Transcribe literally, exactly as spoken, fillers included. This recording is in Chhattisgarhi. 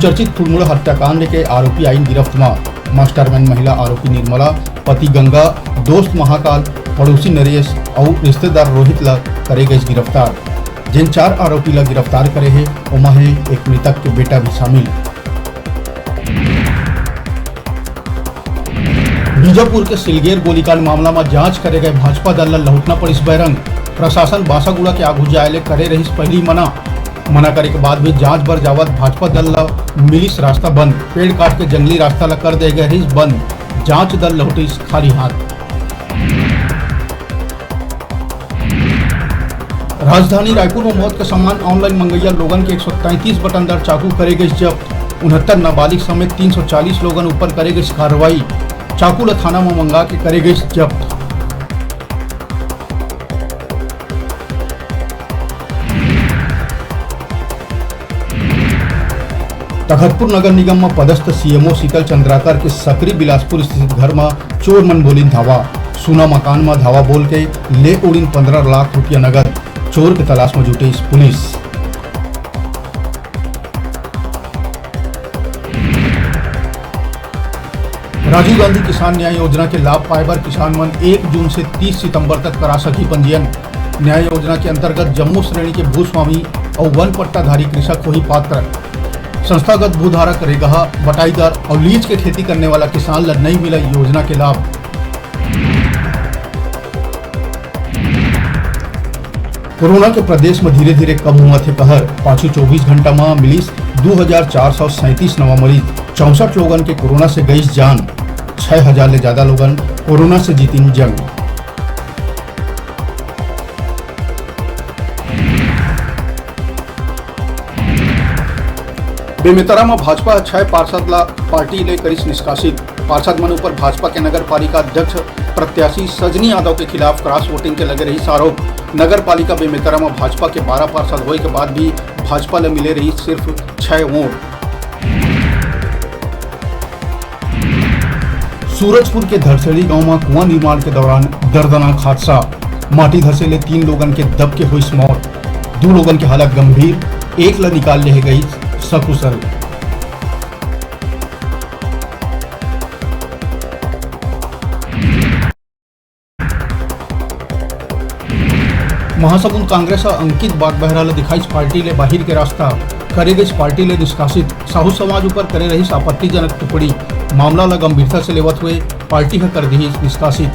चर्चित फुलमुड़ा हत्याकांड के आरोपी आइन गिरफ्त म। मास्टरमाइंड महिला आरोपी निर्मला, पति गंगा, दोस्त महाकाल, पड़ोसी नरेश अउ रिश्तेदार रोहित ल करे गइस गिरफ्तार। जेन चार आरोपी ल गिरफ्तार करे हे, ओमा हे एक मृतक के बेटा भी शामिल। बीजापुर के सिलगेर गोलीकांड मामला म जांच करे गए भाजपा दल ल लहुटना पड़िस बैरंग। प्रशासन बासागुड़ा के आगू जाए ले करे रहिस पहिली मना। मना करे के बाद भी जांच बर जावत भाजपा दल ल मिलिस रास्ता बंद। पेड़ काट के जंगली रास्ता ल कर दे गए रहिस बंद। जांच दल लहुटिस खाली हाथ। राजधानी रायपुर म मौत के सम्मान ऑनलाइन मंगइया लोगन के एक सौ तैंतीस बटनदार चाकू करे गइस जब्त। उनहत्तर नाबालिग समेत तीन सौ चालीस लोगन ऊपर करे गइस कार्रवाई। चाकू ल थाना म मंगा के करे गइस जब्त। तखतपुर नगर निगम म पदस्थ सीएमओ शीतल चंद्राकर के सकरी बिलासपुर स्थित घर म चोर मन बोलिन धावा। सुना मकान म धावा बोल के ले उड़िन पन्द्रह लाख रुपया नगद। चोर के तलाश म जुटिस पुलिस। राजीव गांधी किसान न्याय योजना के लाभ पाए बर किसान मन एक जून से तीस सितंबर तक करा सकही पंजीयन। न्याय योजना के अंतर्गत जम्मो श्रेणी के भूस्वामी अउ वन पट्टाधारी कृषक होही पात्र। संस्थागत भूधारक, रेगहा, बटाईदार अउ लीज के खेती करने वाला किसान ल नइ मिलय योजना के लाभ। कोरोना के प्रदेश म धीरे-धीरे कम होवत हे कहर। पाछू चौबीस घंटा म मिलिस दू हजार चार सौ सैंतीस नवा मरीज। चौसठ लोगन के कोरोना से गइस जान। छह हजार ले जादा लोगन कोरोना से जीतिन जंग। बेमेतरा म भाजपा ह छह पार्षद ला पार्टी ले करिस निष्कासित। पार्षद मन ऊपर भाजपा के नगर पालिका अध्यक्ष प्रत्याशी सजनी यादव के खिलाफ क्रॉस वोटिंग के लगे रहिस आरोप। नगर पालिका बेमेतरा म भाजपा के बारह पार्षद होए के बाद भी भाजपा ल मिले रहिस सिर्फ छह वोट। सूरजपुर के धरसेड़ी गांव म कुआं निर्माण के दौरान दर्दनाक हादसा। माटी धसे ले तीन लोगन के दब के होइस मौत। दू लोगन के हालत गंभीर, एक ल निकाल लेहे गइस सकुशल। महासमुंद कांग्रेस ह अंकित बागबहरा ल दिखाइस पार्टी ले बाहिर के रास्ता, करे गइस पार्टी ले निष्कासित। साहू समाज ऊपर करे रहिस आपत्तिजनक टिप्पणी। मामला ल गंभीरता से लेवत हुए पार्टी ह कर दिहिस निष्कासित।